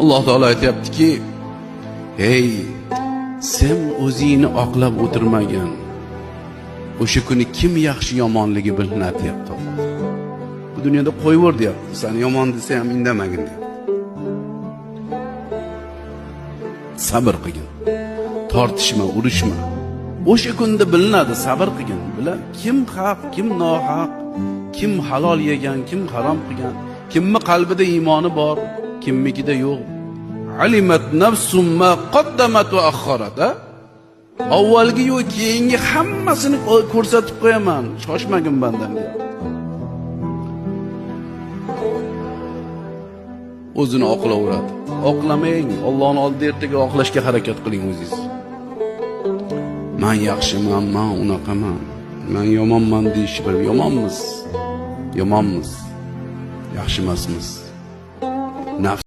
Alloh taolo aytyaptiki, ey sen o'zingni oqlab o'tirmagin. O'sha kuni kim yaxshi yomonligi bilinadi deyapti. Bu dunyoda qo'yvor deyapti. Seni yomon desa ham indamagin deyapti. Sabr qilgin. Tortishma, urushma. O'sha kunda bilinadi, sabr qilgin. Bilan kim haq, kim nohaq, kim halol yegan, kim harom qilgan, kimni qalbida iymoni bor, kimnikida yo'q. Alimat nafsum ma qaddamat va akharat. Avvalgi yo keyingi hammasini ko'rsatib qo'yaman. Shoshmagin bandam deyapti. O'zini oqlaveradi. Oqlamang, Allohning oldida ertaga oqlashga harakat qiling o'zingiz. Men yaxshiman, men unaqaman, men yomonman deyish bir yomonmiz. Yomonmiz. Yaxshi emasmiz. Nafs